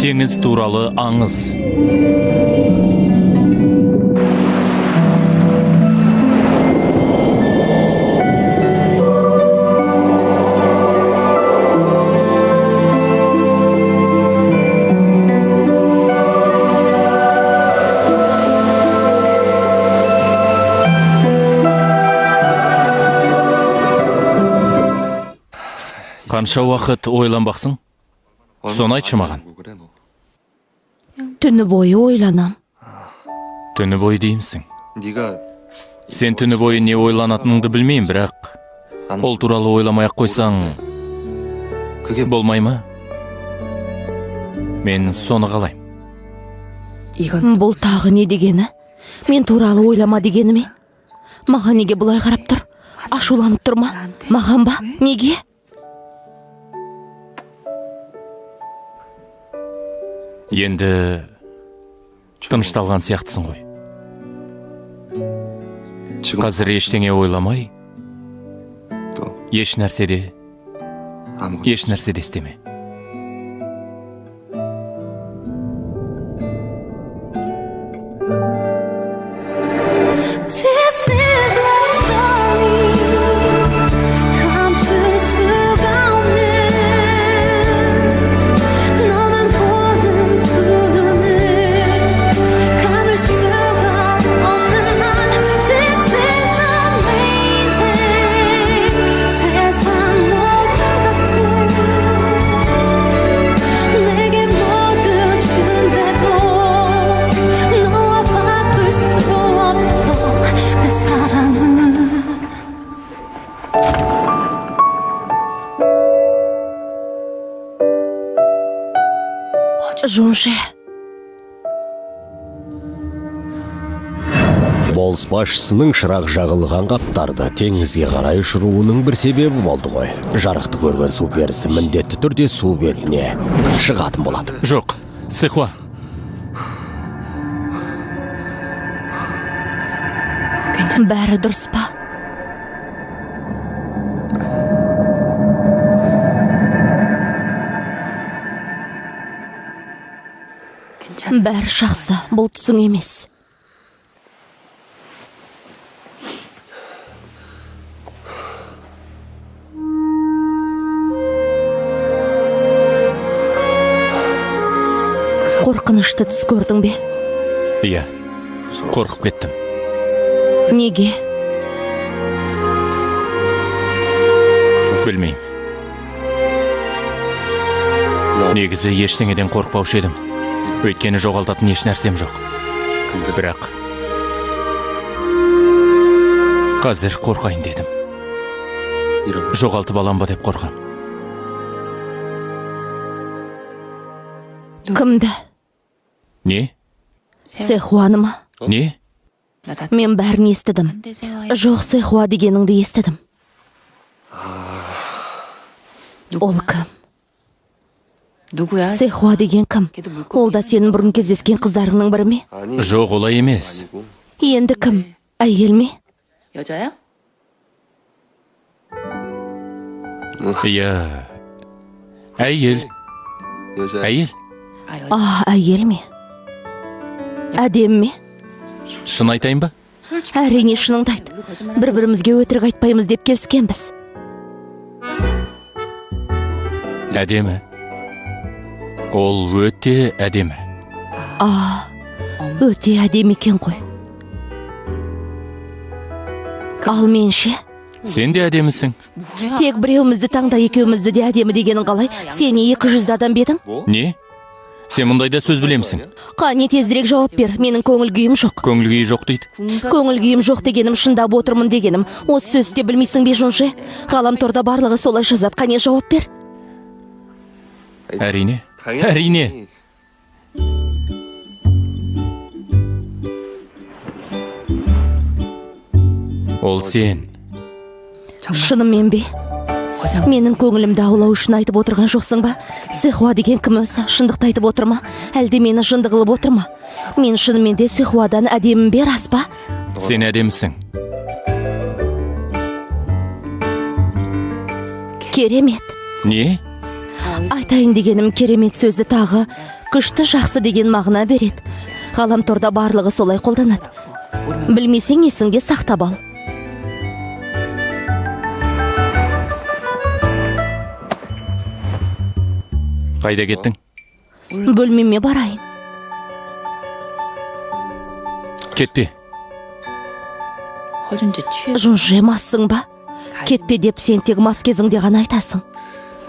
Теңіз туралы аңыз. Қанша уақыт ойланбақсың? Соны айтшы маған. Түні бойы ойланам. Түні бойы деймісің? Сен түні бойы не ойланатыныңды білмеймін, бірақ ол туралы ойламай ақ қойсаң болмай ма? Мен соны қалаймын. Бұл тағы не дегені? Мен туралы ойлама дегені ме? Маған неге бұлай қарап тұр? Ашуланып тұр ма? Маған ба? Неге? Енді тынышталған сияқтысың ғой. Қазір ештеңе ойламай, еш нәрседе істеме. Жунже. Болыс басшысының шырақ жағылған қаптарды теңізге қарай ұшыруының бір себебі болды ғой. Жарықты көрген су перісі міндетті түрде су бетіне шығатын болады. Жоқ, Сыхуа. Бәрі дұрыс па? Бәрі жақсы, бұл түсің емес. Қорқынышты түс көрдің бе? Иә, қорқып кеттім. Неге? Білмеймін. Негізі ештеңеден қорықпаушы едім. Өйткені жоғалтатын еш нәрсем жоқ. Бірақ қазір қорқайын дедім. Жоғалтып алам ба деп қорқам. Кімді? Не? Сэхуаны ма? Не? Мен бәрін естідім. Жоқ, Сэхуа дегеніңді естідім. Ол кім? Сэхуа деген кім? Ол да сенің бұрын кездескен қыздарыңның бірі ме? Жоқ, олай емес. Енді кім? Әйел ме? Иә, әйел. Әйел? А, әйел ме? Әдемі ме? Шын айтайын ба? Әрине, шыныңды айт. Бір-бірімізге өтірік айтпаймыз деп келіскенбіз. Әдемі. Ол өте әдемі. А, өте әдемі екен ғой. Ал мен ше? Сен де әдемісің. Тек біреуімізді таңда, екеумізді де әдемі дегенің қалай? Сен екі жүзді адам бе едің? Не? Сен мұндайда сөз білемісің? Қане, тезірек жауап бер. Менің көңіл күйім жоқ. Көңіл күйі жоқ дейді. Көңіл күйім жоқ дегенім шындап отырмын дегенім. Осы сөзді де білмейсің бе, Жунже? Ғаламторда барлығы солай жазады. Қане, жауап бер. Әрине. Әрине. Ол сен. Шынымен бе? Менің көңілімді аулау үшін айтып отырған жоқсың ба? Сэхуа деген кім өзі? Шындықты айтып отыр ма? Әлде мені жынды қылып отыр ма? Мен шынымен де Сэхуадан әдемім бе, рас па? Сен әдемісің. Керемет. Не? Айтайын дегенім керемет сөзі тағы Күшті жақсы деген мағына береді. Ғаламторда барлығы солай қолданады. Білмесең есіңде сақтап ал. Қайда кеттің? Бөлмеме барайын. Кетпе. Жунже, массың ба? Кетпе деп сен тек мас кезіңде ғана айтасың.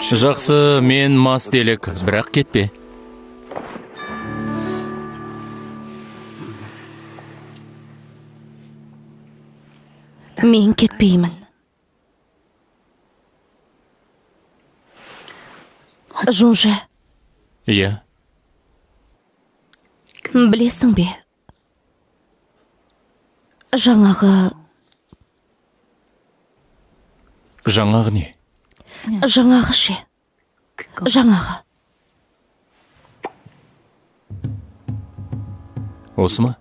Жақсы, мен мас делік, бірақ кетпе. Мен кетпеймін. Жунже. Иә. Білесің бе? Жаңағы... Жаңағы не? Жаңағы ше. Жаңағы. Осы ма?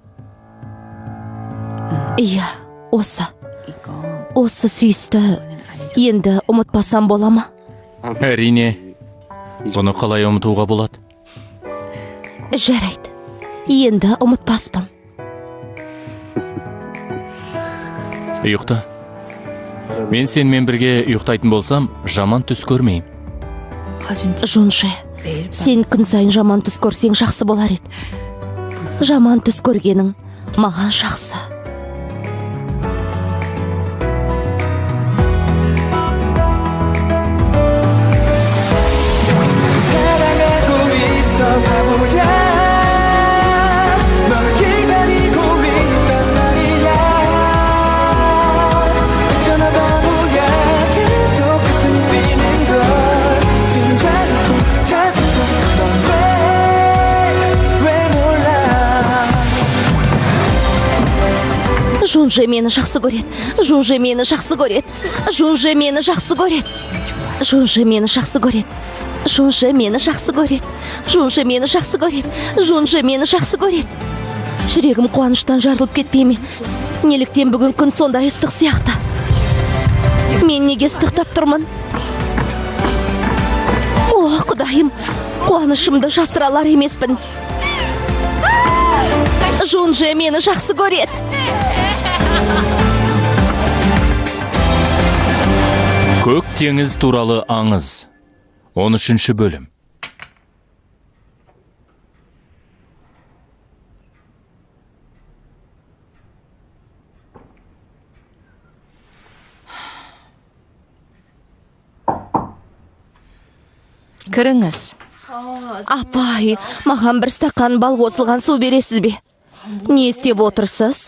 Иә, осы. Осы сүйісті енді ұмытпасам бола ма? Әрине. Бұны қалай ұмытуға болады? Жарайды. Енді ұмытпаспын. Ұйықта. Мен сенімен бірге ұйықтайтын болсам, жаман түс көрмеймін. Жунже, сен күн сайын жаман түс көрсең жақсы болар еді. Жаман түс көргенің маған жақсы. Жунже мені жақсы көреді. Жунже мені жақсы көреді. Жунже мені жақсы көреді. Жунже мені жақсы көреді. Жунже мені жақсы көреді. Жунже мені жақсы көреді. Жунже мені жақсы көреді. Жүрегім қуаныштан жарылып кетпей ме? Неліктен бүгін күн сондай ыстық сияқты? Мен неге ыстықтап тұрмын? О, Құдайым, қуанышымды жасыра алар емеспін. Жунже мені жақсы көреді. Көк теңіз туралы аңыз. 13-ші бөлім. Кіріңіз. Апай, маған бір стақан бал қосылған су бересіз бе? Не істеп отырсыз?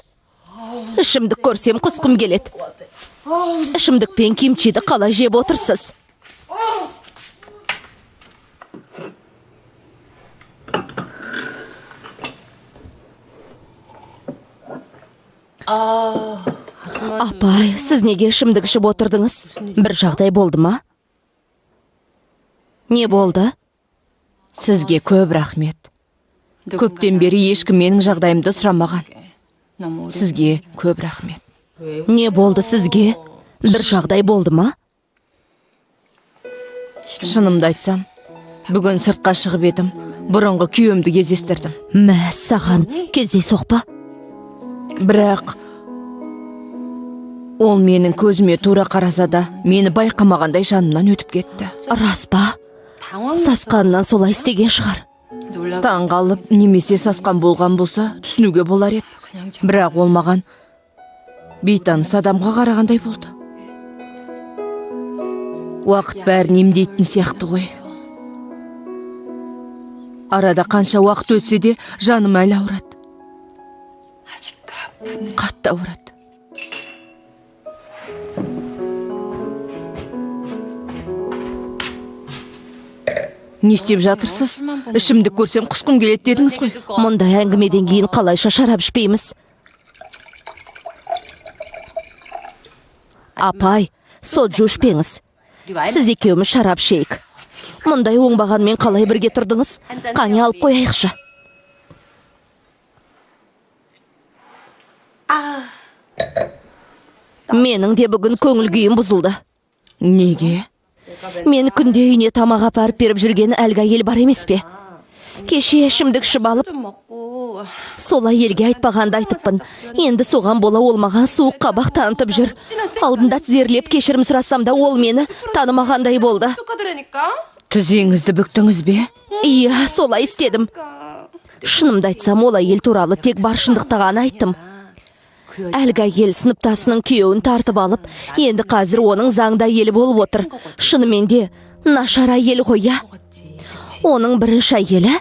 Ішімдік көрсем құсқым келеді. Ішімдікпен кимчиді қалай жеп отырсыз? Апай, сіз неге ішімдік ішіп отырдыңыз? Бір жағдай болды ма? Не болды? Сізге көп рахмет. Көптен бері ешкім менің жағдайымды сұрамаған. Сізге көп рахмет. Не болды сізге? Бір жағдай болды ма? Шынымды айтсам, бүгін сыртқа шығып едім, бұрынғы күйеуімді кездестірдім. Мә, саған кездейсоқ па? Бірақ ол менің көзіме тура қараса да, мені байқамағандай жанымнан өтіп кетті. Рас па? Сасқаннан солай істеген шығар. Таң қалып, немесе сасқан болған болса, түсінуге болар еді. Бірақ ол маған бейтаныс адамға қарағандай болды. Уақыт бәрін емдейтін сияқты ғой. Арада қанша уақыт өтсе де, жаным әлі ауырады. Қатты ауырады. Не істеп жатырсыз? Ішімдік көрсем құсқым келеді дедіңіз ғой. Мұндай әңгімеден кейін қалайша шарап ішпейміз? Апай, соджу ішпеңіз. Сіз екеуміз шарап ішейік. Мұндай оңбағанмен қалай бірге тұрдыңыз? Қане алып қояйықшы. Менің де бүгін көңіл күйім бұзылды. Неге? Мен күнде үйіне тамақ апарып беріп жүрген әлгі әйел бар емес пе? Кеше ішімдік ішіп алып, сол әйелге айтпағанды айтыппын. Енді соған бола ол маған суық қабақ танытып жүр. Алдында тізерлеп кешірім сұрасам да ол мені танымағандай болды. Тізеңізді бүктіңіз бе? Иә, солай істедім. Шынымды айтсам, ол әйел туралы тек бар шындықты ғана айттым. Әлгі әйел сыныптасының күйеуін тартып алып, енді қазір оның заңды әйелі болып отыр. Шынымен де нашар әйел ғой, иә? Оның бірінші әйелі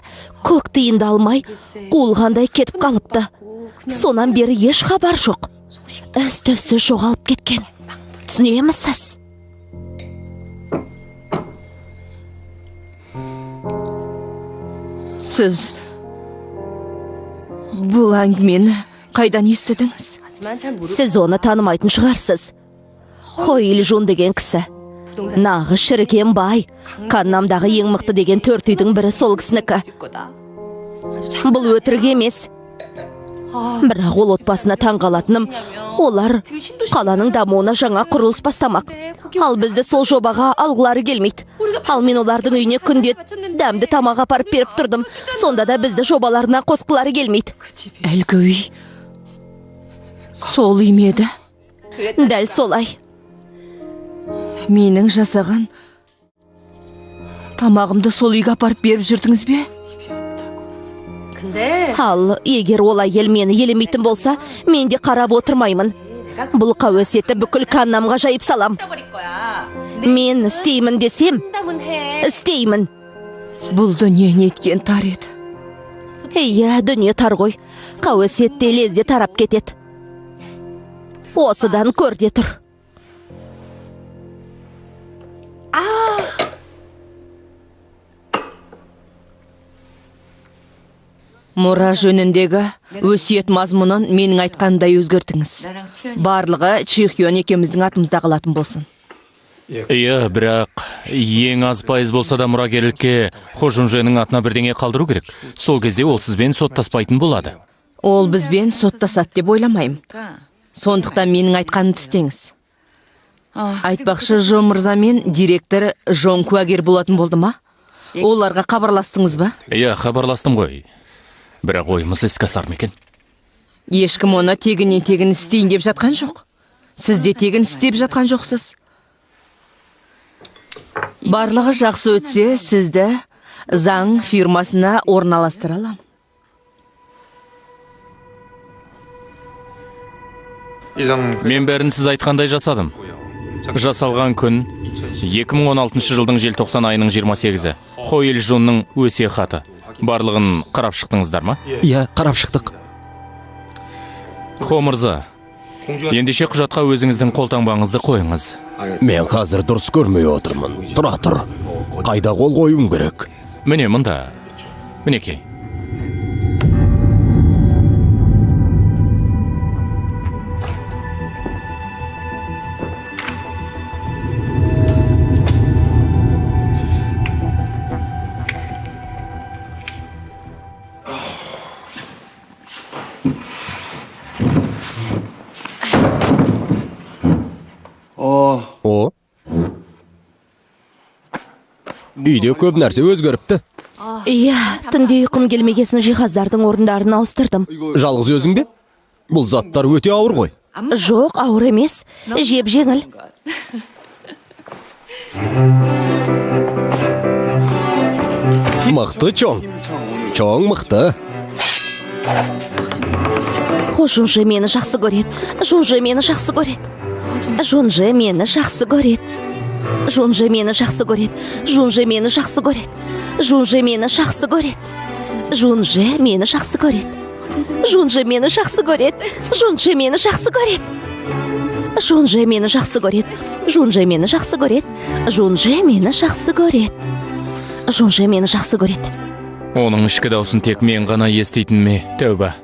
көк тиынды алмай, қуылғандай кетіп қалыпты. Сонан бері еш хабар жоқ. Із-түзсіз жоғалып кеткен. Түсінемісіз? Сіз бұл әңгімені қайдан естідіңіз? Сіз оны танымайтын шығарсыз. Хо Ил-жун деген кісі. Нағыз шіріген бай. Каннамдағы ең мықты деген 4 үйдің бірі сол кісінікі. Бұл өтірік емес. Бірақ ол отбасына таңғалатыным, олар қаланың дамуына жаңа құрылыс бастамақ. Ал бізді сол жобаға алғылары келмейді. Ал мен олардың үйіне күнде дәмді тамақ апарып беріп тұрдым. Сонда да бізді жобаларына қосқылары келмейді. Әлгі үй сол үй ме еді? Дәл солай. Менің жасаған тамағымды сол үйге апарып беріп жүрдіңіз бе? Ал егер ол әйел мені елемейтін болса, мен де қарап отырмаймын. Бұл қауесетті бүкіл Каннамға жайып салам. Мен істеймін десем, істеймін. Бұл дүние неткен тар еді. Иә, дүние тар ғой. Қауесет те лезде тарап кетеді. Осыдан көр де тұр. Мұра жөніндегі өсиет мазмұнын менің айтқандай өзгертіңіз. Барлығы Чихён екеуміздің атымызда қалатын болсын. Иә, бірақ ең аз пайыз болса да мұрагерлікке Хо Жунженің атына бірдеңе қалдыру керек. Сол кезде ол сізбен соттаспайтын болады. Ол бізбен соттасады деп ойламаймын. Сондықтан менің айтқанымды істеңіз. Айтпақшы, Жо мырза мен директор Жон куәгер болатын болды ма? Оларға хабарластыңыз ба? Иә, хабарластым ғой. Бірақ ойымыз іске асар ма екен? Ешкім оны тегіннен тегін істейін деп жатқан жоқ. Сіз де тегін істеп жатқан жоқсыз. Барлығы жақсы өтсе, сізді заң фирмасына орналастыра алам. Мен бәрін сіз айтқандай жасадым. Жасалған күн 2016 жылдың желтоқсан айының 28-і. Хо Ил-жунның өсиет хаты. Барлығын қарап шықтыңыздар ма? Иә, қарап шықтық. Хо мырза, ендеше құжатқа өзіңіздің қолтаңбаңызды қойыңыз. Мен қазір дұрыс көрмей отырмын. Тұра тұр. Қайда қол қоюым керек? Міне мында. Мінекей. О. Үйде көп нәрсе өзгеріпті. Иә, түнде ұйқым келмегесін жиһаздардың орындарын ауыстырдым. Жалғыз өзің бе? Бұл заттар өте ауыр ғой. Жоқ, ауыр емес, жеп-жеңіл. Мықты чоң. Чоң мықты. Хо Жунже мені жақсы көреді. Жунже мені жақсы көреді. Жунже мені жақсы көреді. Жунже мені жақсы көреді. Жунже мені жақсы көреді. Жунже мені жақсы көреді. Жунже мені жақсы көреді. Жунже мені жақсы көреді. Жунже мені жақсы көреді. Жунже мені жақсы көреді. Жунже мені жақсы көреді. Жунже мені жақсы көреді. Жунже мені жақсы көреді. Оның ішкі даусын тек мен ғана еститініме тәуба.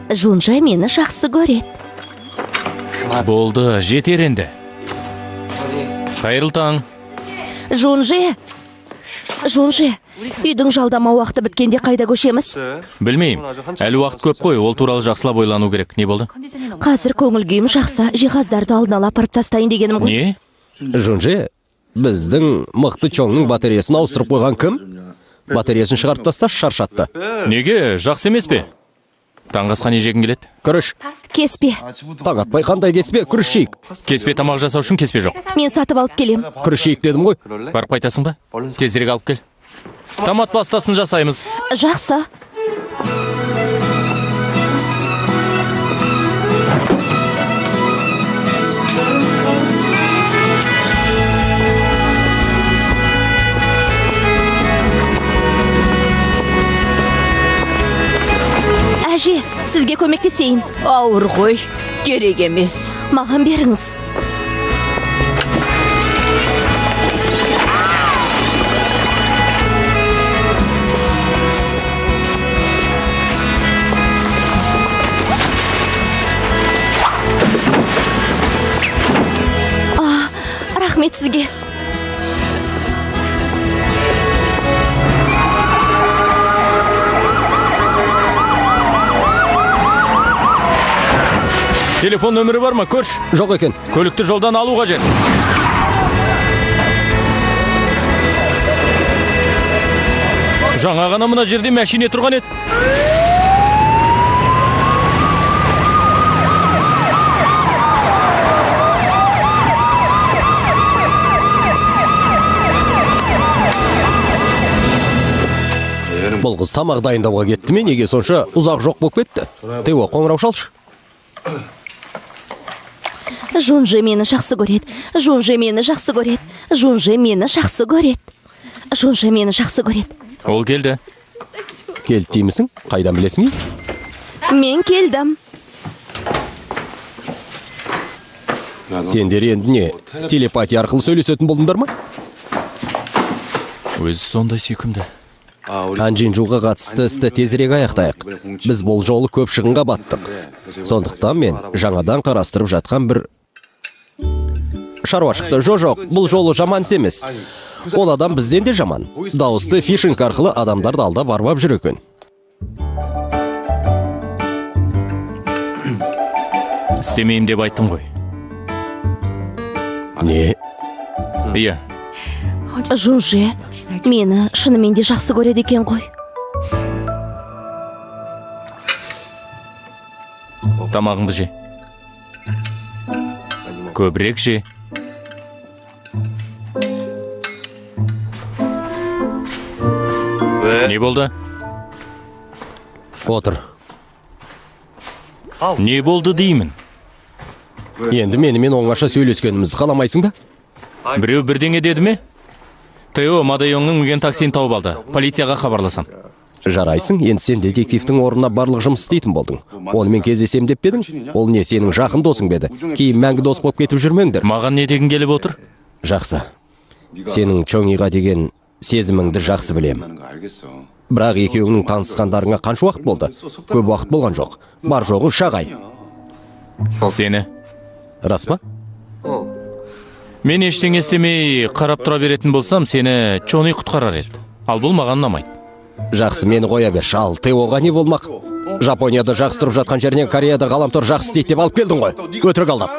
Жунже мені жақсы көреді. Болды, жетер енді. Қайырлы таң. Жунже, Жунже, үйдің жалдама уақыты біткенде қайда көшеміз? Білмеймін. Әлі уақыт көп қой, ол туралы жақсылап ойлану керек. Не болды? Қазір көңіл күйім жақсы, жиһаздарды алдын ала апарып тастайын дегенім ғой. Не? Жунже, біздің мықты чоңның батареясын ауыстырып қойған кім? Батареясын шығарып тасташы, шаршатты. Неге? Жақсы емес пе? Таңғы асқа не жегің келеді? Күріш. Кеспе. Таң атпай қандай кеспе? Күріш жейік. Кеспе тамақ жасау үшін кеспе жоқ. Мен сатып алып келем. Күріш жейік дедім ғой. Барып қайтасың ба? Тезірек алып кел. Томат пастасын жасаймыз. Жақсы. Әже, сізге көмектесейін. Ауыр ғой, керек емес. Маған беріңіз. Рахмет сізге. Телефон нөмірі бар ма? Көрші. Жоқ екен. Көлікті жолдан алу қажет. Жаңа ғана мына жерде мәшине тұрған еді. Бұл қыз тамақ дайындауға кетті ме? Неге сонша ұзақ жоқ болып кетті? Тео, қоңырау шалшы. Жунжи мені жақсы көреді. Жунжи мені жақсы көреді. Жунжи мені жақсы көреді. Жунжи мені жақсы көреді. Ол келді. Келді деймісің? Қайдан білесің? Мен келдім. Сендер енді не, телепатия арқылы сөйлесетін болдыңдар ма? Өзі сондай сүйкімді. Ан Джинджуға қатысты істі тезірек аяқтайық. Біз бұл жолы көп шығынға баттық. Сондықтан мен жаңадан қарастырып жатқан бір шаруа шықты. Жоқ, бұл жолы жаман іс емес. Ол адам бізден де жаман. Дауысты фишинг арқылы адамдарды алдап арбап жүр екен. Істемеймін деп айттым ғой. Не? Иә. Жунжи мені шынымен де жақсы көреді екен ғой. Тамағыңды же. Көбірек же. Не болды? Отыр. Не болды деймін? Енді менімен оңаша сөйлескенімізді қаламайсың ба? Біреу бірдеңе деді ме? Тео Мадайоңның мінген таксиін тауып алды. Полицияға хабарласам. Жарайсың, енді сен детективтің орнына барлық жұмыс істейтін болдың. Онымен кездесем деп пе едің? Ол не, сенің жақын досың ба еді? Кейін мәңгі дос болып кетіп жүрмеңдер. Маған не деген келіп отыр? Жақсы. Сенің Чоңиға деген сезіміңді жақсы білемін. Бірақ екеуіңнің танысқандарыңа қанша уақыт болды? Көп уақыт болған жоқ. Бар жоғы 3 ай. Сені. Рас па? Мен ештеңе істемей қарап тұра беретін болсам, сені Чони құтқарар еді. Ал бұл маған ұнамайды. Жақсы, мені қоя берші. Ал Теоға не болмақ? Жапонияда жақсы тұрып жатқан жерінен Кореяда ғаламтор жақсы істейді деп алып келдің ғой. Өтірік алдап.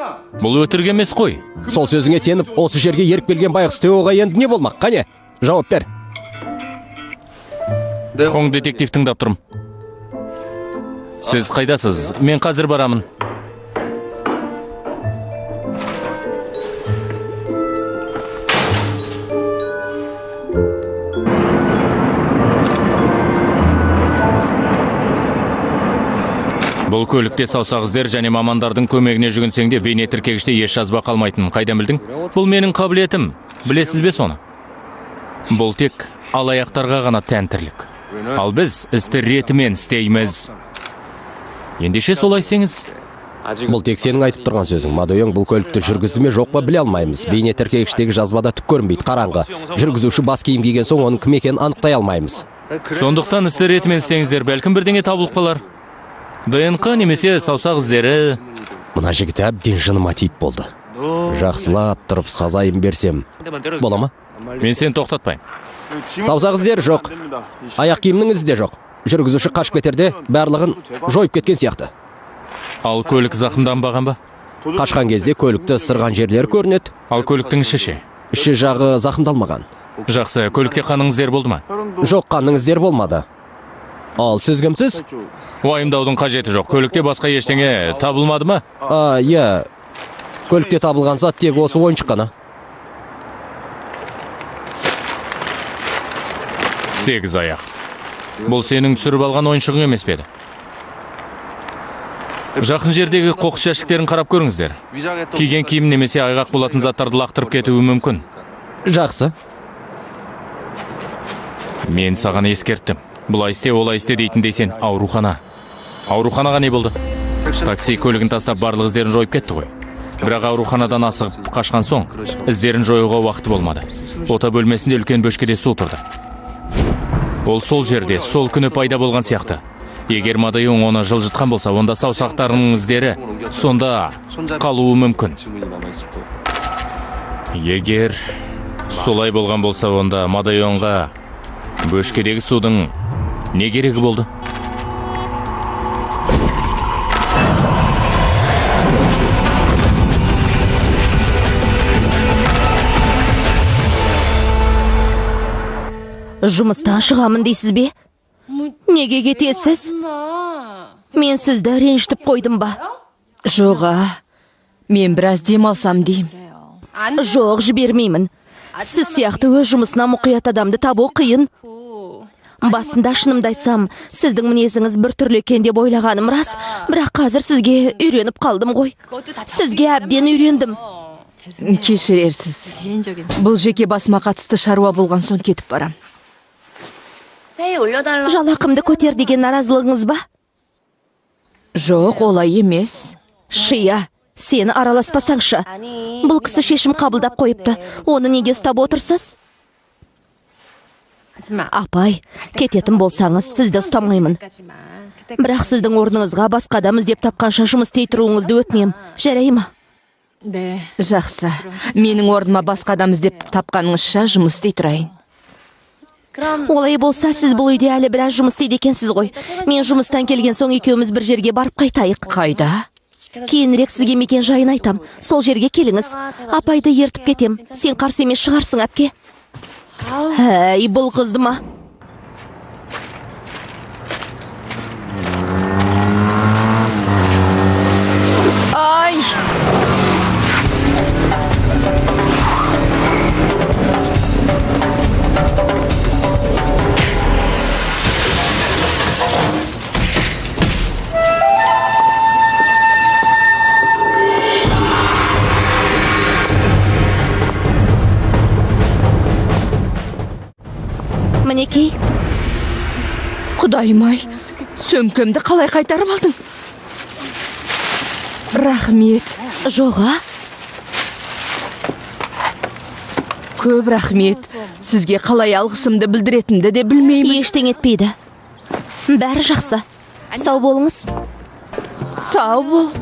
Бұл өтірік емес қой. Сол сөзіңе сеніп, осы жерге еріп келген байғұс Теоға енді не болмақ? Қане, жауап бер. Хоң детектив тыңдап тұрмын. Сіз қайдасыз? Мен қазір барамын. Бұл көлікте саусақ іздер және мамандардың көмегіне жүгінсең де бейне тіркегіште еш жазба қалмайтынын қайдан білдің? Бұл менің қабілетім. Білесіз бе соны? Бұл тек алаяқтарға ғана тән тірлік. Ал біз істі ретімен істейміз. Ендеше солай істеңіз. Бұл тек сенің айтып тұрған сөзің. Мадойоң бұл көлікті жүргізді ме жоқ па біле алмаймыз. Бейне тіркегіштегі жазбада түк көрінбейді, қараңғы. Жүргізуші бас киім киген соң оның кім екенін анықтай алмаймыз. Сондықтан істі ретімен істеңіздер, бәлкім бірдеңе табылып қалар. ДНК немесе саусақ іздері. Мына жігіт әбден жыныма тиіп болды. Жақсылап тұрып сазайын берсем бола ма? Мен сені тоқтатпаймын. Саусақ іздері жоқ. Аяқ киімнің ізі де жоқ. Жүргізуші қашып кетерде барлығын жойып кеткен сияқты. Ал көлік зақымданбаған ба? Қашқан кезде көлікті сырған жерлер көрінеді. Ал көліктің іші ше? Іші жағы зақымдалмаған. Жақсы, көлікте қанның іздері болды ма? Жоқ, қанның іздері болмады. Ал сіз кімсіз? Уайымдаудың қажеті жоқ. Көлікте басқа ештеңе табылмады ма? Иә. Көлікте табылған зат тек осы ойыншық қана. 8 аяқ. Бұл сенің түсіріп алған ойыншығың емес пе еді? Жақын жердегі қоқыс жәшіктерін қарап көріңіздер. Киген киім немесе айғақ болатын заттарды лақтырып кетуі мүмкін. Жақсы. Мен саған ескерттім. Бұлай істе, олай істе дейтіндей сен аурухана. Ауруханаға не болды? Такси көлігін тастап барлық іздерін жойып кетті ғой. Бірақ ауруханадан асығып қашқан соң іздерін жоюға уақыты болмады. Ота бөлмесінде үлкен бөшкеде су тұрды. Ол сол жерде, сол күні пайда болған сияқты. Егер Мадайон оны жылжытқан болса, онда саусақтарының іздері сонда қалуы мүмкін. Егер солай болған болса, онда Мадайонға бөшкедегі судың не керегі болды? Жұмыстан шығамын дейсіз бе? Неге кетесіз? Мен сізді ренжітіп қойдым ба? Жоға, мен біраз демалсам деймін. Жоқ, жібермеймін. Сіз сияқты өз жұмысына мұқият адамды табу қиын. Басында шынымды айтсам, сіздің мінезіңіз бір түрлі екен деп ойлағаным рас, бірақ қазір сізге үйреніп қалдым ғой. Сізге әбден үйрендім. Кешірерсіз. Бұл жеке басыма қатысты шаруа болған соң кетіп барам. Жалақымды көтер деген наразылығыңыз ба? Жоқ, олай емес. Шия, сені араласпасаңшы. Бұл кісі шешім қабылдап қойыпты. Оны неге ұстап отырсыз? Апай, кететін болсаңыз, сізді ұстамаймын. Бірақ сіздің орныңызға басқа адам іздеп тапқанша жұмыс істей тұруыңызды өтінем. Жарай ма? Жақсы. Менің орныма басқа адам іздеп тапқаныңызша жұмыс істей тұрайын. Олай болса, сіз бұл үйде әлі біраз жұмыс істейді екенсіз ғой. Мен жұмыстан келген соң екеуміз бір жерге барып қайтайық. Қайда? Кейінірек сізге мекен жайын айтам. Сол жерге келіңіз. Апайды ертіп кетем. Сен қарсы емес шығарсың, әпке. Әй, бұл қызды ма? Ай! Мінекей. Құдайым-ай, сөмкемді қалай қайтарып алдың? Рахмет. Жоға. Көп рахмет. Сізге қалай алғысымды білдіретінді де білмеймін. Ештеңе етпейді. Бәрі жақсы. Сау болыңыз. Сау бол.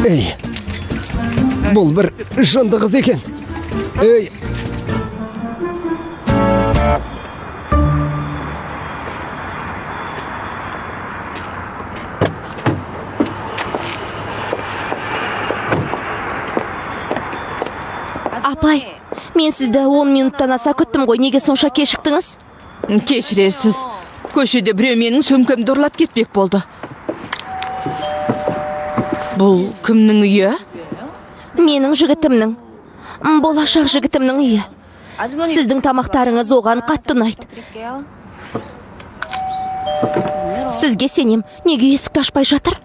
Ей, бұл бір жынды қыз екен. Ей. Апай, мен сізді 10 минуттан аса күттім ғой. Неге сонша кешіктіңіз? Кешірерсіз. Көшеде біреу менің сөмкемді ұрлап кетпек болды. Бұл кімнің үйі? Менің жігітімнің. Болашақ жігітімнің үйі. Сіздің тамақтарыңыз оған қатты ұнайды. Сізге сенем. Неге есікті ашпай жатыр?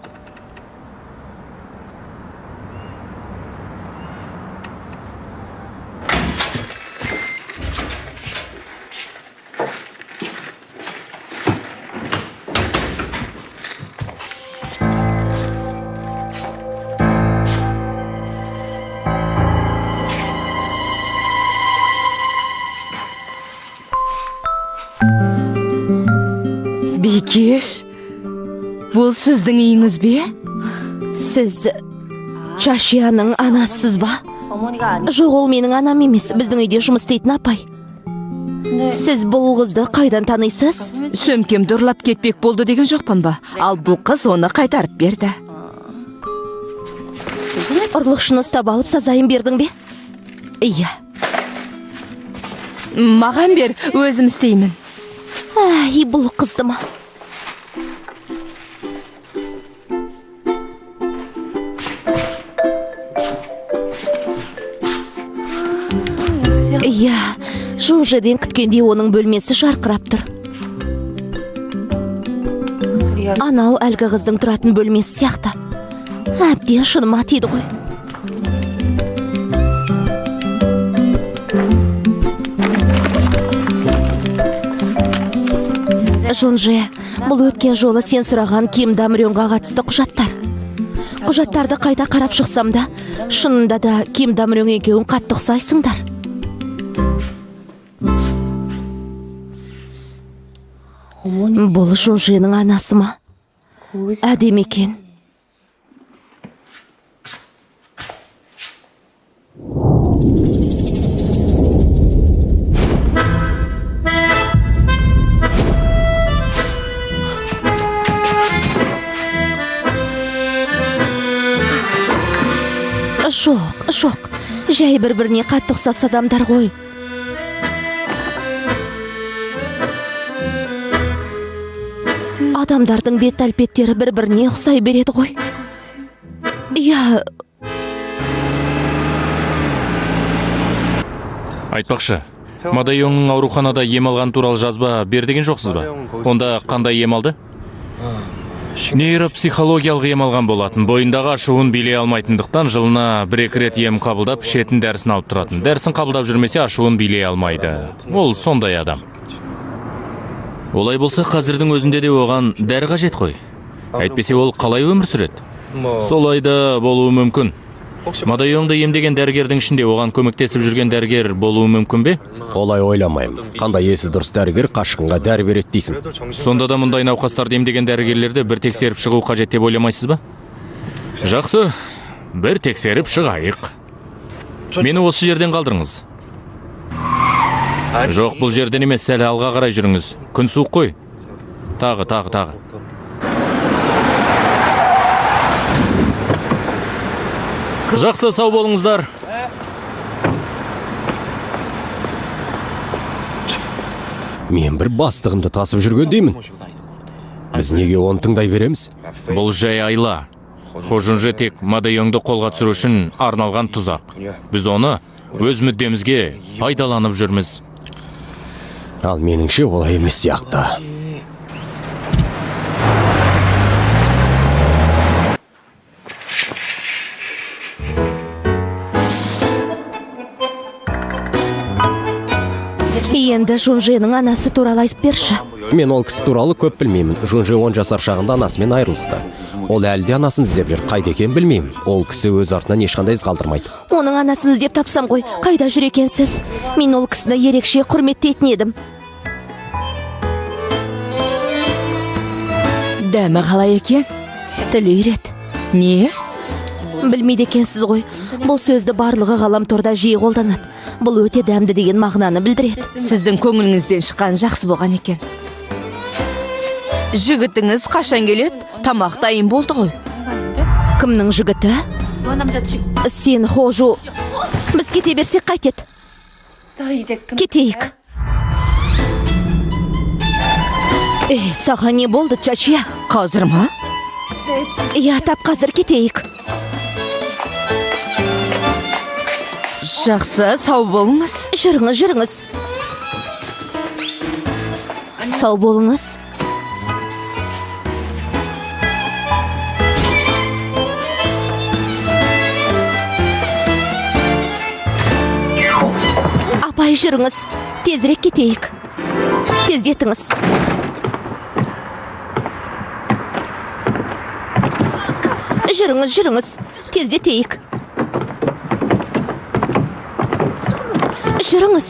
Бикеш, бұл сіздің үйіңіз бе? Сіз Чашияның анасысыз ба? Жоқ, ол менің анам емес, біздің үйде жұмыс істейтін апай. Сіз бұл қызды қайдан танисыз? Сөмкемді ұрлап кетпек болды деген жоқпын ба? Ал бұл қыз оны қайтарып берді. Ұрлықшыны ұстап алып сазайын бердің бе? Иә. Маған бер, өзім істеймін. Әй, бұл қызды ма? Иә, Жунжеден күткендей оның бөлмесі жарқырап тұр. Анау әлгі қыздың тұратын бөлмесі сияқты. Әбден шыныма тиді ғой. Жунже, бұл өткен жолы сен сұраған Ким Дамрёнға қатысты құжаттар. Құжаттарды қайта қарап шықсам да, шынында да Ким Дамрён екеуің қатты ұқсайсыңдар. Бұл Жунженің анасы ма? Әдемі екен. Жоқ, жоқ. Жай бір-біріне қатты ұқсас адамдар ғой. Адамдардың бет әлпеттері бір-біріне ұқсай береді ғой. Иә. Айтпақшы, Мадайоңның ауруханада ем алған туралы жазба бер деген жоқсыз ба? Онда қандай ем алды? Нейропсихологиялық ем алған болатын. Бойындағы ашуын билей алмайтындықтан жылына бір-екі рет ем қабылдап, ішетін дәрісін алып тұратын. Дәрісін қабылдап жүрмесе ашуын билей алмайды. Ол сондай адам. Олай болса, қазірдің өзінде де оған дәрі қажет қой. Әйтпесе ол қалай өмір сүреді? Солай да болуы мүмкін. Мадайоңды емдеген дәрігердің ішінде оған көмектесіп жүрген дәрігер болуы мүмкін бе? Олай ойламаймын. Қандай есі дұрыс дәрігер қашқынға дәрі береді дейсің. Сонда да мұндай науқастарды емдеген дәрігерлерді бір тексеріп шығу қажет деп ойламайсыз ба? Жақсы, бір тексеріп шығайық. Мені осы жерден қалдырыңыз. Жоқ, бұл жерден емес, сәл алға қарай жүріңіз. Күн суық қой. Тағы, тағы, тағы. Жақсы, сау болыңыздар. Мен бір бастығымды тасып жүргендеймін. Біз неге оны тыңдай береміз? Бұл жай айла. Хо Жунже тек Мадайоңды қолға түсіру үшін арналған тұзақ. Біз оны өз мүддемізге пайдаланып жүрміз. Ал меніңше олай емес сияқты. Енді Жунженің анасы туралы айтып берші. Мен ол кісі туралы көп білмеймін. Жунже 10 жасар шағында анасымен айырылысты. Ол әлі де анасын іздеп жүр. Қайда екенін білмеймін. Ол кісі өз артынан ешқандай із қалдырмайды. Оның анасын іздеп тапсам ғой, қайда жүр екенсіз? Мен ол кісіні ерекше құрметтейтін едім. Дәмі қалай екен? Тіл үйрет. Не? Білмейді екенсіз ғой. Бұл сөзді барлығы ғаламторда жиі қолданады. Бұл өте дәмді деген мағынаны білдіреді. Сіздің көңіліңізден шыққан жақсы болған екен. Жігітіңіз қашан келеді? Тамақ дайын болды ғой. Кімнің жігіті? Сен, Хожу. Біз кете берсек қайтеді? Кетейік. Ей, саған не болды, Чачия? Қазір ма? Иә, тап қазір кетейік. Жақсы, сау болыңыз. Жүріңіз, жүріңіз. Сау болыңыз. Апай, жүріңіз. Тезірек кетейік. Тездетіңіз. Жүріңіз, жүріңіз. Тездетейік. Жүріңіз.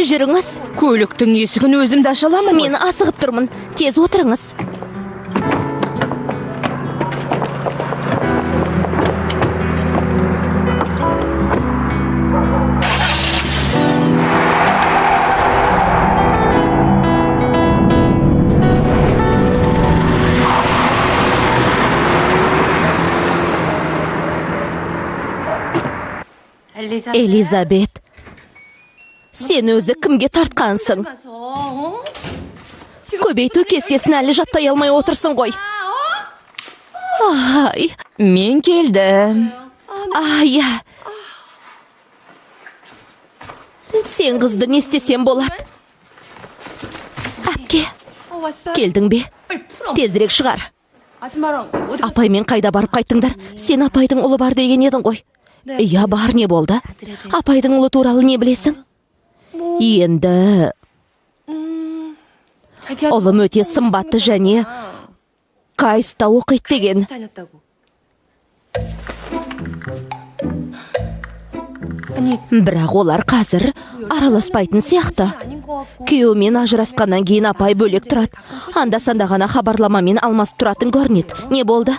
Жүріңіз. Көліктің есігін өзім де аша аламын. Мен асығып тұрмын. Тез отырыңыз. Элизабет, сен өзі кімге тартқансың? Көбейту кестесін әлі жаттай алмай отырсың ғой. Ай, Мен келдім. Ай, сен қызды не істесем болады? Әпке, келдің бе? Тезірек шығар. Апаймен қайда барып қайттыңдар? Сен апайдың ұлы бар деген едің ғой. Иә, бар, не болды? Апайдың ұлы туралы не білесің? Енді ұлым өте сымбатты және Кайста оқиды деген. Бірақ олар қазір араласпайтын сияқты. Күйеуімен ажырасқаннан кейін апай бөлек тұрады. Анда-санда ғана хабарламамен алмасып тұратын көрінеді. Не болды?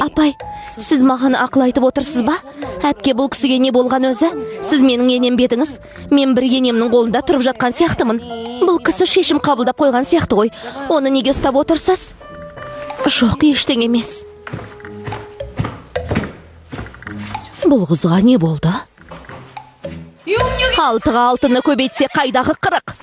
Апай, сіз маған ақыл айтып отырсыз ба? Әпке, бұл кісіге не болған өзі? Сіз менің енем бе едіңіз? Мен бір енемнің қолында тұрып жатқан сияқтымын. Бұл кісі шешім қабылдап қойған сияқты ғой. Оны неге ұстап отырсыз? Жоқ, ештеңе емес. Бұл қызға не болды? 6-ға 6-ны көбейтсе қайдағы 40?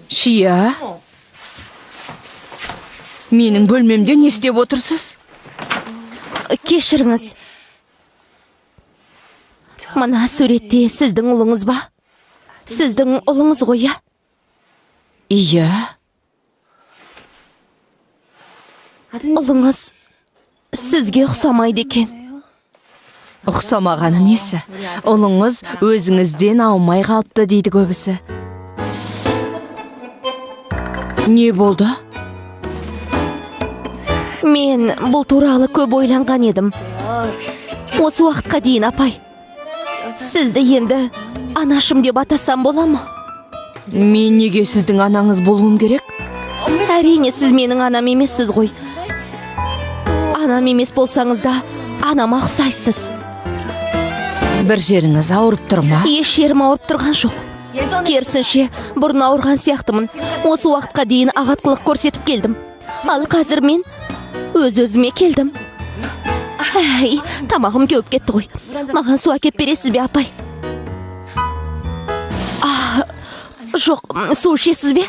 Шия, менің бөлмемде не істеп отырсыз? Кешіріңіз. Мына суретте сіздің ұлыңыз ба? Сіздің ұлыңыз ғой, иә? Иә. Ұлыңыз сізге ұқсамайды екен. Ұқсамағаны несі? Ұлыңыз өзіңізден аумай қалыпты дейді көбісі. Не болды? Мен бұл туралы көп ойланған едім. Осы уақытқа дейін, апай. Сізді енді анашым деп атасам бола ма? Мен неге сіздің анаңыз болуым керек? Әрине, сіз менің анам емессіз ғой. Анам емес болсаңыз да, анама ұқсайсыз. Бір жеріңіз ауырып тұр ма? Еш жерім ауырып тұрған жоқ. Керісінше, бұрын ауырған сияқтымын. Осы уақытқа дейін ағаттылық көрсетіп келдім. Ал қазір мен өз-өзіме келдім. Әй, тамағым кеуіп кетті ғой. Маған су әкеп бересіз бе, апай? Жоқ, су ішесіз бе?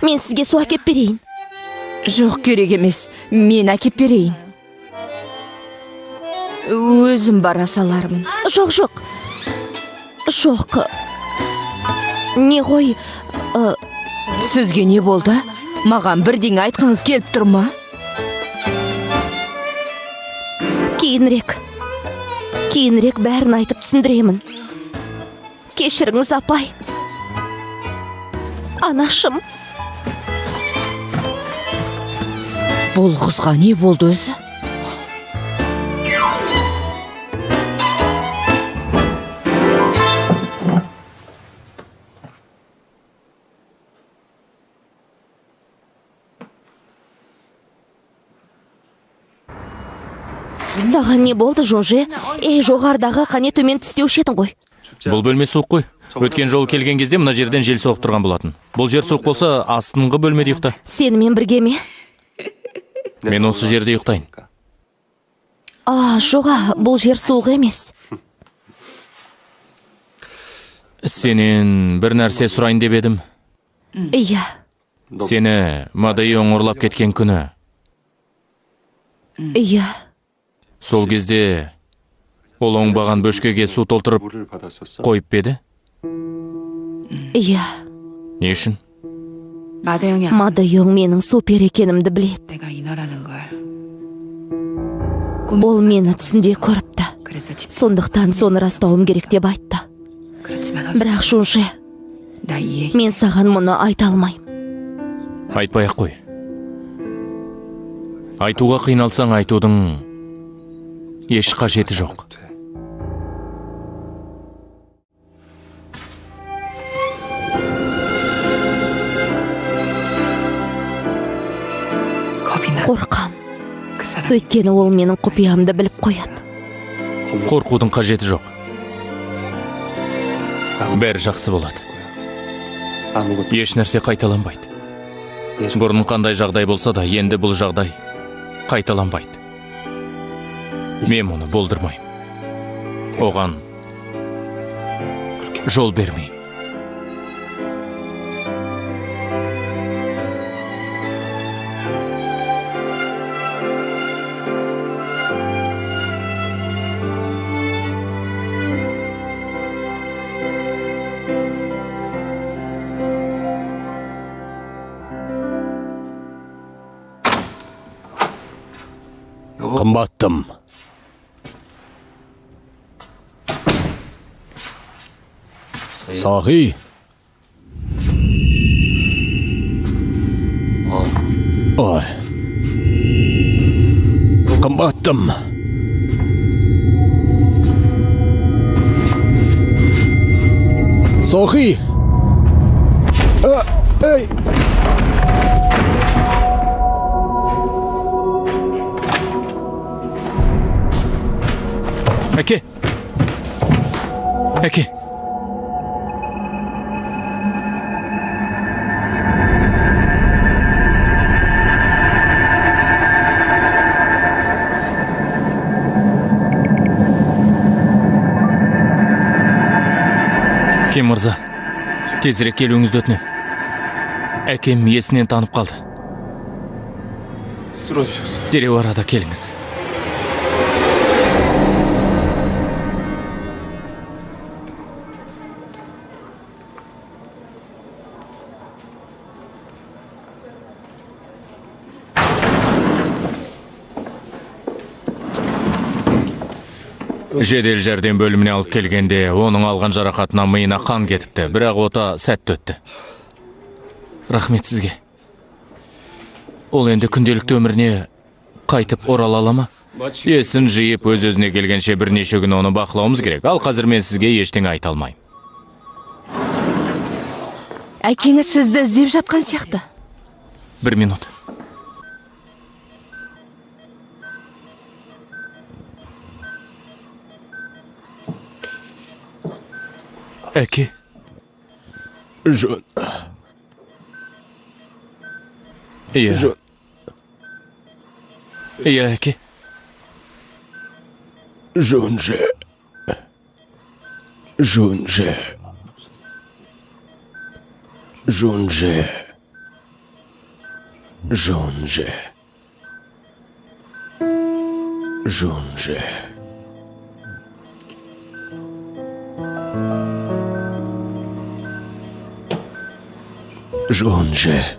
Мен сізге су әкеп берейін. Жоқ, керек емес. Мен әкеп берейін. Өзім бара салармын. Жоқ, жоқ. Жоқ. Не ғой? Сізге не болды? Маған бірдеңе айтқыңыз келіп тұр ма? Кейінірек. Кейінірек бәрін айтып түсіндіремін. Кешіріңіз, апай. Анашым. Бұл қызға не болды өзі? Саған не болды, Жонже? Ей, жоғарыдағы қане төмен түстеуші едің ғой. Бұл бөлме суық қой. Өткен жолы келген кезде мына жерден жел соғып тұрған болатын. Бұл жер суық болса, астыңғы бөлмеде ұйықта. Сенімен бірге ме? Мен осы жерде ұйықтайын. А, жоға, бұл жер суық емес. Сенен бір нәрсе сұрайын деп едім. Иә. Сені Мадайон ұрлап кеткен күні. Иә. Сол кезде ол оңбаған бөшкеге су толтырып қойып па еді? Иә. Не үшін? Мадайон менің супер екенімді біледі. Ол мені түсінде көріпті. Сондықтан соны растауым керек деп айтты. Бірақ Жонже, мен саған мұны айта алмаймын. Айтпай ақ қой. Айтуға қиналсаң, айтудың еш қажеті жоқ. Қорқам. Өйткені ол менің құпиямды біліп қояды. Қорқудың қажеті жоқ. Бәрі жақсы болады. Еш нәрсе қайталанбайды. Бұрын қандай жағдай болса да, енді бұл жағдай қайталанбайды. Мен мұны болдырмаймын. Оған жол бермеймін. Қымбаттым. Сахи. Ой. Қымбаттым. Сахи. Эй. Әке! Әке! Кем мырза, тезірек келуіңізді өтінемін. Әкем есінен танып қалды. Дереу арада келіңіз. Жедел жәрдем бөліміне алып келгенде, оның алған жарақатына миына қан кетіпті, бірақ ота сәтті өтті. Рахмет сізге. Ол енді күнделікті өміріне қайтып орала ала ма? Есін жиып, өз-өзіне келгенше бірнеше күн оны бақылауымыз керек. Ал қазір мен сізге ештеңе айта алмаймын. Әкеңіз сізді іздеп жатқан сияқты. Бір минут. Әке. Жон. Иә. Жон. Иә, әке. Жонже. Жонже. Жонже. Жонже. Жонже. Жонже.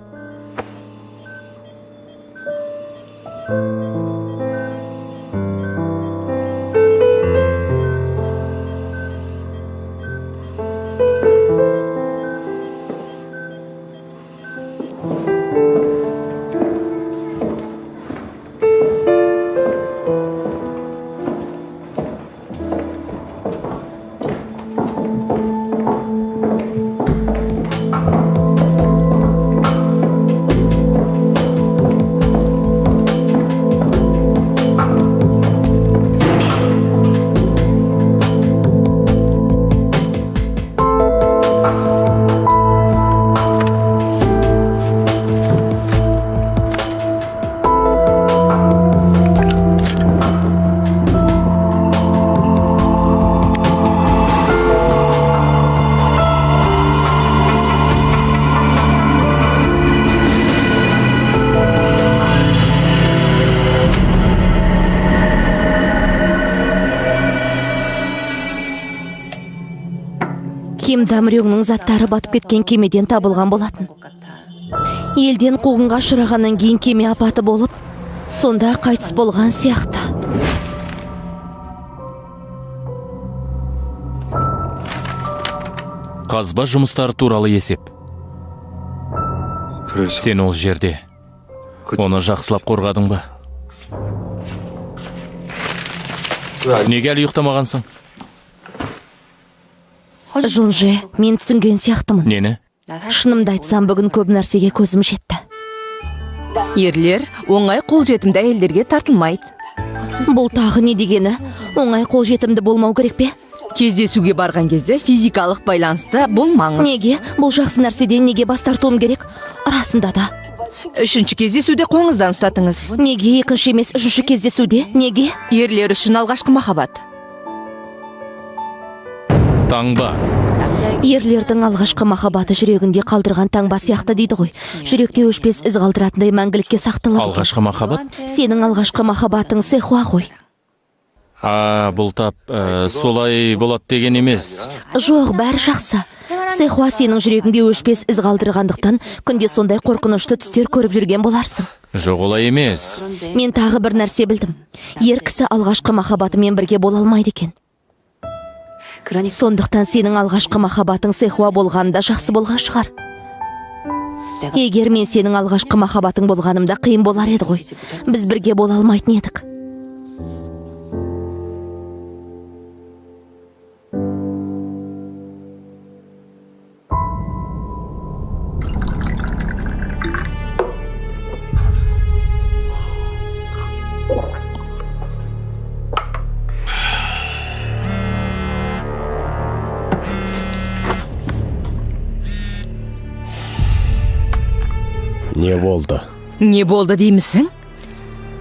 Ким Дамрёңнің заттары батып кеткен кемеден табылған болатын. Елден қуғынға ұшырағаннан кейін кеме апаты болып, сонда қайтыс болған сияқты. Қазба жұмыстары туралы есеп. Сен ол жерде оны жақсылап қорғадың ба? Неге әлі ұйықтамағансың? Жонже, мен түсінген сияқтымын. Нені? Шынымды айтсам, бүгін көп нәрсеге көзім жетті. Ерлер оңай қолжетімді әйелдерге тартылмайды. Бұл тағы не дегені? Оңай қолжетімді болмау керек пе? Кездесуге барған кезде физикалық байланыста болмаңыз. Неге? Бұл жақсы нәрседен неге бас тартуым керек? Расында да. Үшінші кездесуде қолыңыздан ұстатыңыз. Неге екінші емес үшінші кездесуде? Неге? Ерлер үшін алғашқы махаббат. Таңба. Ерлердің алғашқы махаббаты жүрегінде қалдырған таңба сияқты дейді ғой. Жүректе өшпес із қалдыратындай мәңгілікке сақталады. Алғашқы махаббат? Сенің алғашқы махаббатың Сэхуа ғой. А, бұл тап солай болады деген емес. Жоқ, бәрі жақсы. Сэхуа сенің жүрегіңде өшпес із қалдырғандықтан күнде сондай қорқынышты түстер көріп жүрген боларсың. Жоқ, олай емес. Мен тағы бір нәрсе білдім. Ер кісі алғашқы махаббатымен бірге бола алмайды екен. Сондықтан сенің алғашқы махаббатың Сэхуа болғанында жақсы болған шығар. Егер мен сенің алғашқы махаббатың болғанымда қиын болар еді ғой. Біз бірге бола алмайтын едік. Не болды? Не болды деймісің?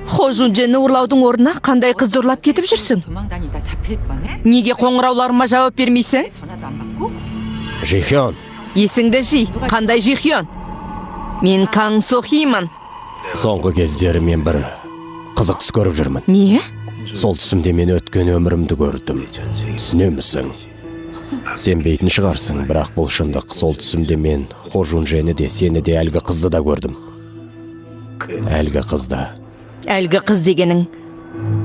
Хо Жунжені ұрлаудың орнына қандай қызды ұрлап кетіп жүрсің? Неге қоңырауларыма жауап бермейсің? Жихён. Есіңді жи, қандай Жихён? Мен Каң Сохимын. Соңғы кездері мен бір қызық түс көріп жүрмін. Не? Сол түсімде мен өткен өмірімді көрдім. Түсінемісің? Сенбейтін шығарсың, бірақ бұл шындық. Сол түсімде мен Хо Жунжені де, сені де, әлгі қызды да көрдім. Әлгі қызды. Әлгі қыз дегенің,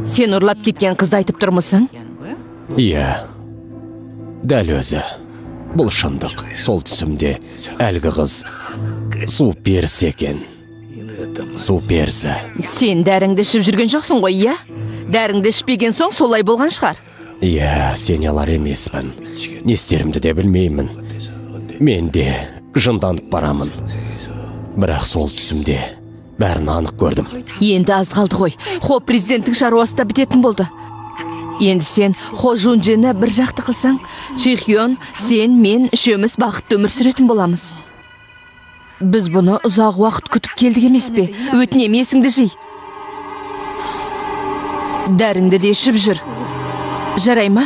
сен ұрлап кеткен қызды айтып тұрмысың? Иә, дәл өзі. Бұл шындық. Сол түсімде әлгі қыз су перісі екен. Су перісі. Сен дәріңді ішіп жүрген жоқсың ғой, иә? Дәріңді ішпеген соң солай болған шығар. Иә, сене алар емеспін. Не істерімді де білмеймін. Мен де жынданып барамын. Бірақ сол түсімде бәрін анық көрдім. Енді аз қалды ғой. Хо президенттің шаруасы да бітетін болды. Енді сен Хо Жунжені бір жақты қылсаң, Чихён, сен, мен үшеуміз бақытты өмір сүретін боламыз. Біз бұны ұзақ уақыт күтіп келдік емес пе? Өтінем, есіңді жи. Дәріңді де ішіп жүр. Жарай ма?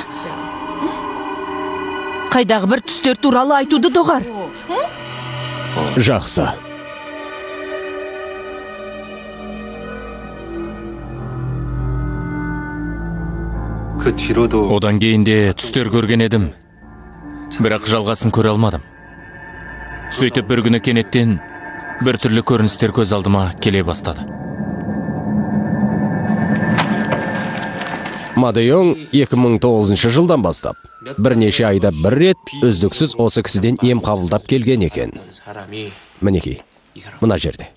Қайдағы бір түстер туралы айтуды доғар. Жақсы. Одан кейін де түстер көрген едім. Бірақ жалғасын көре алмадым. Сөйтіп бір күні кенеттен бір түрлі көріністер көз алдыма келе бастады. Мадайон 2009 жылдан бастап бірнеше айда бір рет үздіксіз осы кісіден ем қабылдап келген екен. Мінекей, мына жерде.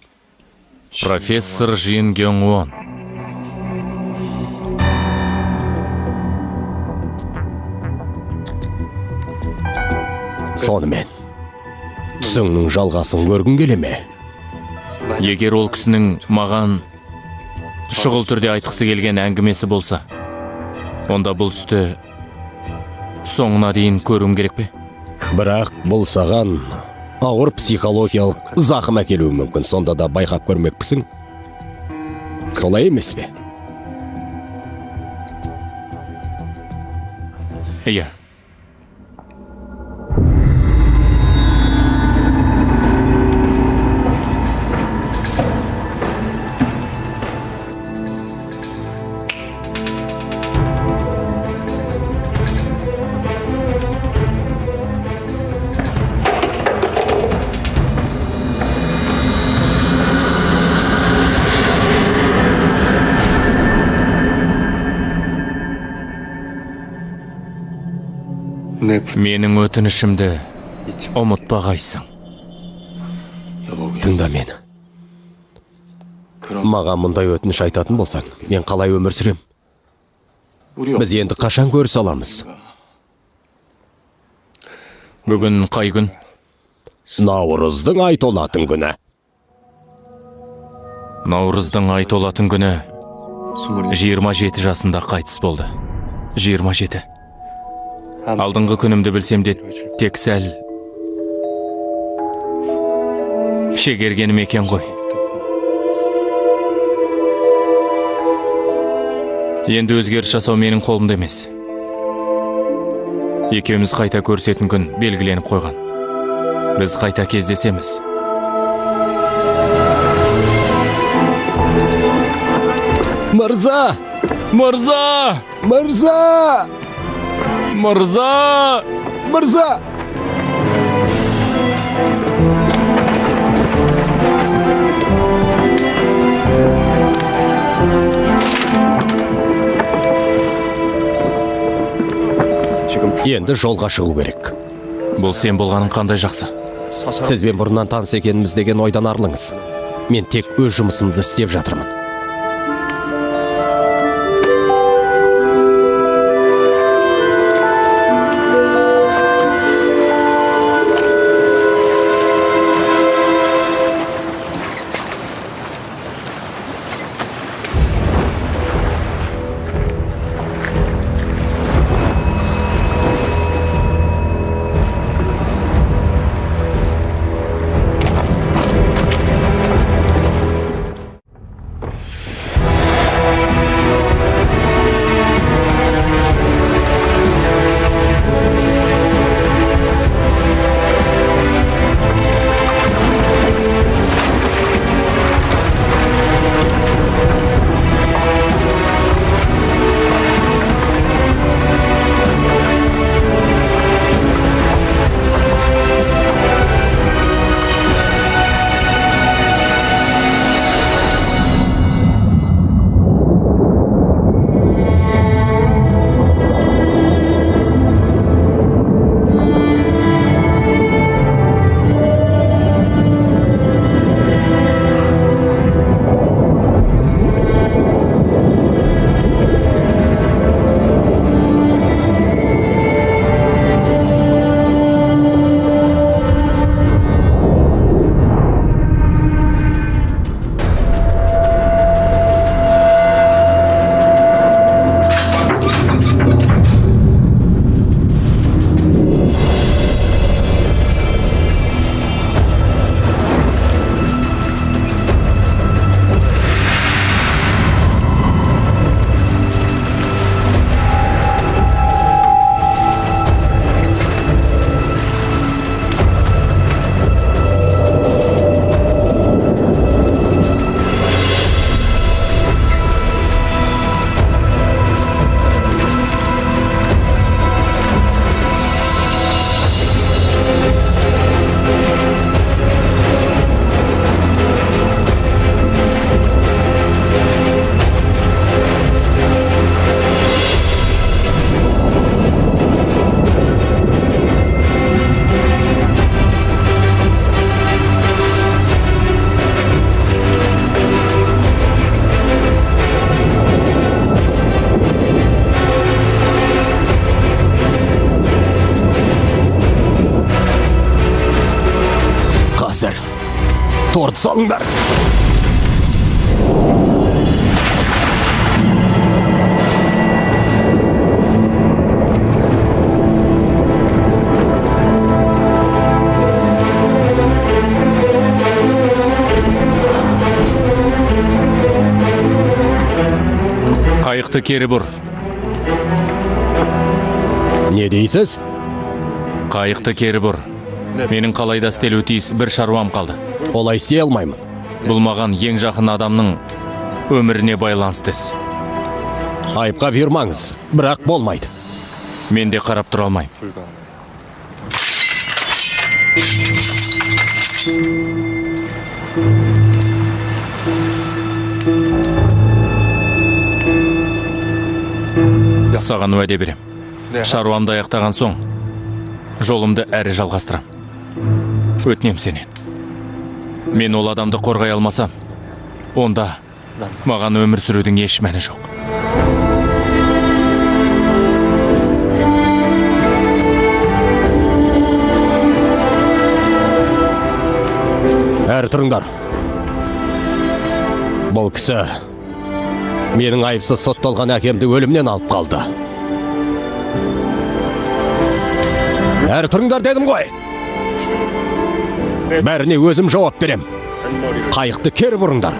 Профессор Жин Гён Вон. Сонымен, түсіңнің жалғасын көргің келе ме? Егер ол кісінің маған шұғыл түрде айтқысы келген әңгімесі болса, онда бұл түсті соңына дейін көруім керек пе? Бірақ бұл саған ауыр психологиялық зақым әкелуі мүмкін. Сонда да байқап көрмекпісің? Солай емес пе? Иә. Менің өтінішімді ұмытпағайсың. Тыңда мені. Маған мұндай өтініш айтатын болсаң, мен қалай өмір сүрем? Біз енді қашан көрісе аламыз? Бүгін қай күн? Наурыздың ай толатын күні. Наурыздың ай толатын күні 27 жасында қайтыс болды. 27. Алдыңғы күнімді білсем де тек сәл шегергенім екен ғой. Енді өзгеріс жасау менің қолымда емес. Екеуміз қайта көрісетін күн белгіленіп қойған. Біз қайта кездесеміз. Мырза! Мырза! Мырза! Мырза! Мырза! Енді жолға шығу керек. Бұл сен болғаның қандай жақсы. Сізбен бұрыннан таныс екеніміз деген ойдан арылыңыз. Мен тек өз жұмысымды істеп жатырмын. Торт салыңдар. Қайықты кері бұр. Не дейсіз? Қайықты кері бұр. Менің қалайда істелуі тиіс бір шаруам қалды. Олай істей алмаймын. Бұл маған ең жақын адамның өміріне байланысты іс. Айыпқа бұйырмаңыз, бірақ болмайды. Мен де қарап тұра алмаймын. Саған уәде берем. Шаруамды аяқтаған соң жолымды әрі жалғастырам. Өтінем сенен. Мен ол адамды қорғай алмасам, онда маған өмір сүрудің еш мәні жоқ. Әрі тұрыңдар. Бұл кісі менің айыпсыз сотталған әкемді өлімнен алып қалды. Әрі тұрыңдар дедім ғой. Бәріне өзім жауап берем. Қайықты кері бұрыңдар.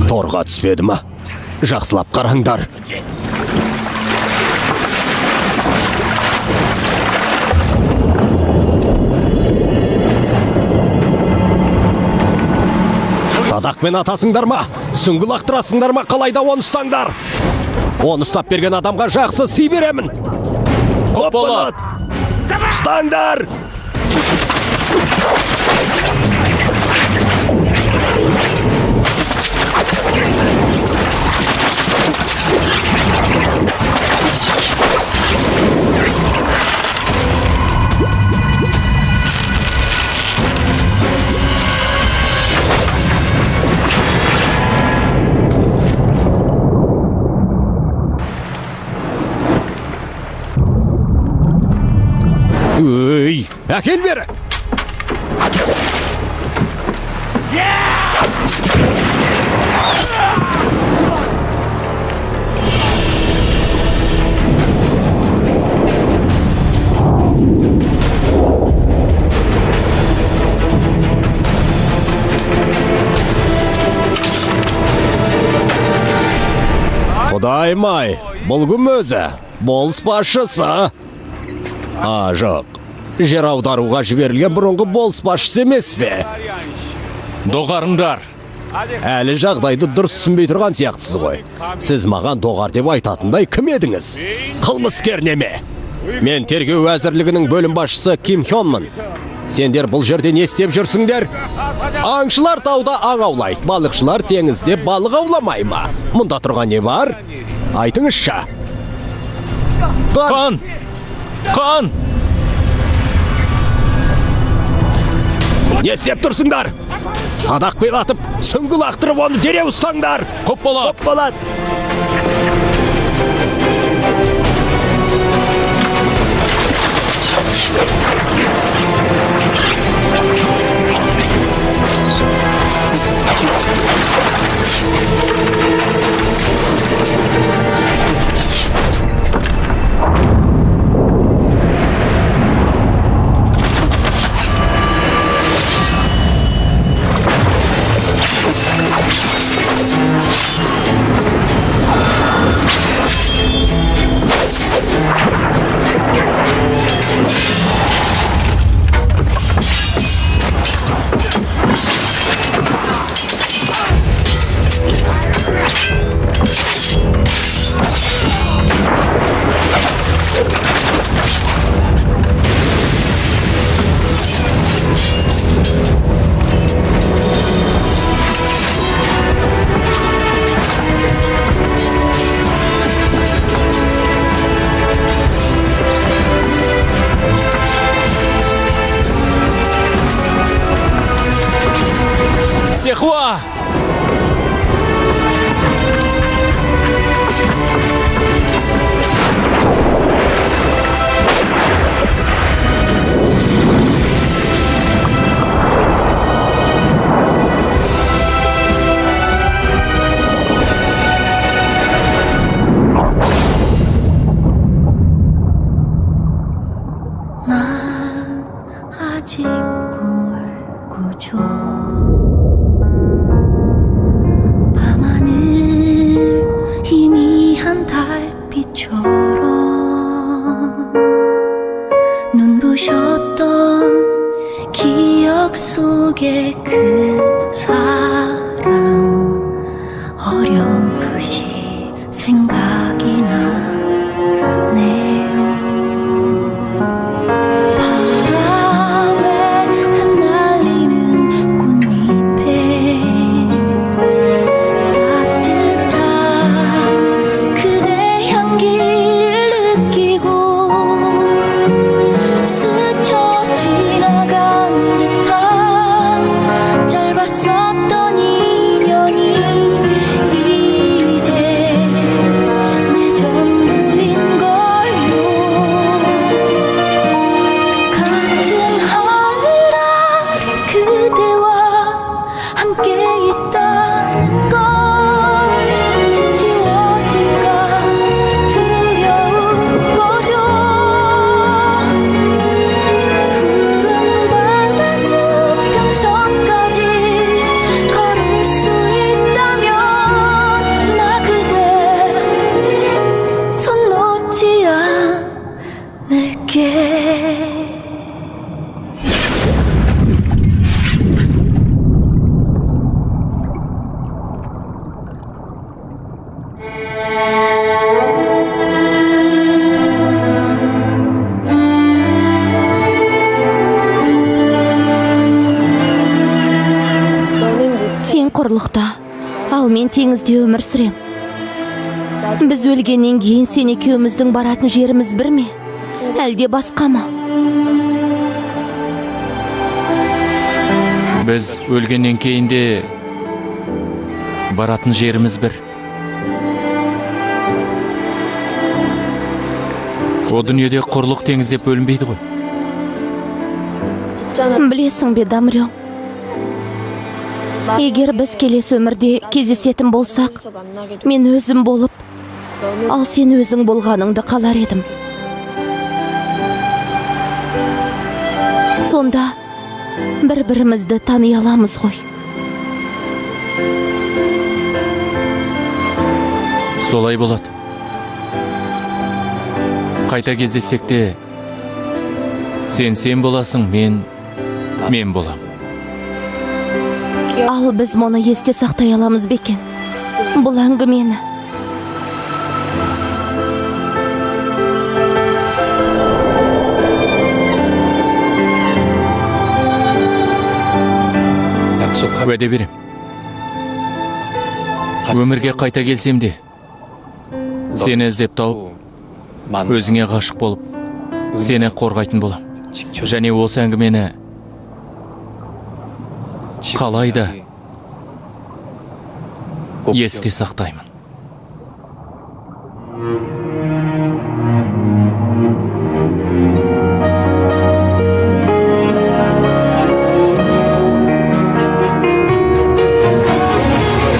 Торға түспеді ма? Жақсылап қараңдар. Садақпен атасыңдар ма? Сүңгі лақтырасыңдар ма? Қалайда оны ұстаңдар. Оны ұстап берген адамға жақсы сый беремін. Құп болады. Ұстаңдар! Өй, әкел бері! Құдайым-ай, бұл кім өзі? Болыс басшысы. А, жоқ. Жер аударуға жіберілген бұрынғы болыс басшысы емес пе? Доғарыңдар. Әлі жағдайды дұрыс түсінбей тұрған сияқтысыз ғой. Сіз маған доғар деп айтатындай кім едіңіз? Қылмыскер неме? Мен тергеу әзірлігінің бөлім басшысы Ким Хёнмын. Сендер бұл жерде не істеп жүрсіңдер? Аңшылар тауда аң аулайды, балықшылар теңізде балық ауламай ма? Мұнда тұрған не бар? Айтыңызшы. Қан! Қан! Не істеп тұрсыңдар? Садақпен атып, сүңгі лақтырып оны дереу ұстаңдар! Құп болады! Құп болады! Сехуа! 난 아직 꿈을 꾸죠. 밤하늘 희미한 달빛처럼 눈부셨던 기억 속에 그 사람 어렴풋이 생각이 나네요. 바람에 흩날리는 꽃잎에 따뜻한 그대 향기를 느끼고 스쳐 지나간 듯한 짧았었던 인연이 이제 Құрлықта, ал мен теңізде өмір сүрем. Біз өлгеннен кейін сен екеуміздің баратын жеріміз бір ме? Әлде басқа ма? Біз өлгеннен кейін де баратын жеріміз бір. О дүниеде құрлық, теңіз деп бөлінбейді ғой. Білесің бе, Дамрёң, егер біз келесі өмірде кездесетін болсақ, мен өзім болып, ал сен өзің болғаныңды қалар едім. Сонда бір-бірімізді тани аламыз ғой. Солай болады. Қайта кездессек те, сен сен боласың, мен мен болам. Ал біз мұны есте сақтай аламыз ба екен? Бұл әңгімені. Уәде берем. Өмірге қайта келсем де, сені іздеп тауып, өзіңе ғашық болып, сені қорғайтын болам. Және осы әңгімені қалай да есте сақтаймын.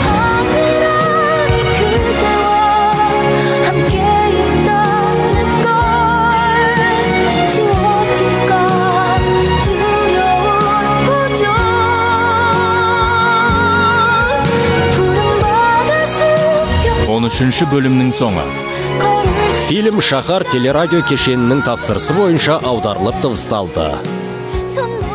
하늘 아래 그대와 함께 있다는 걸 지워질까 두려운 거죠. 푸른 바다 수평 13 бөлімнің соңы. 걸을 수 Фильм Шахар телерадио кешенінің тапсырысы бойынша аударылып дыбысталды. 손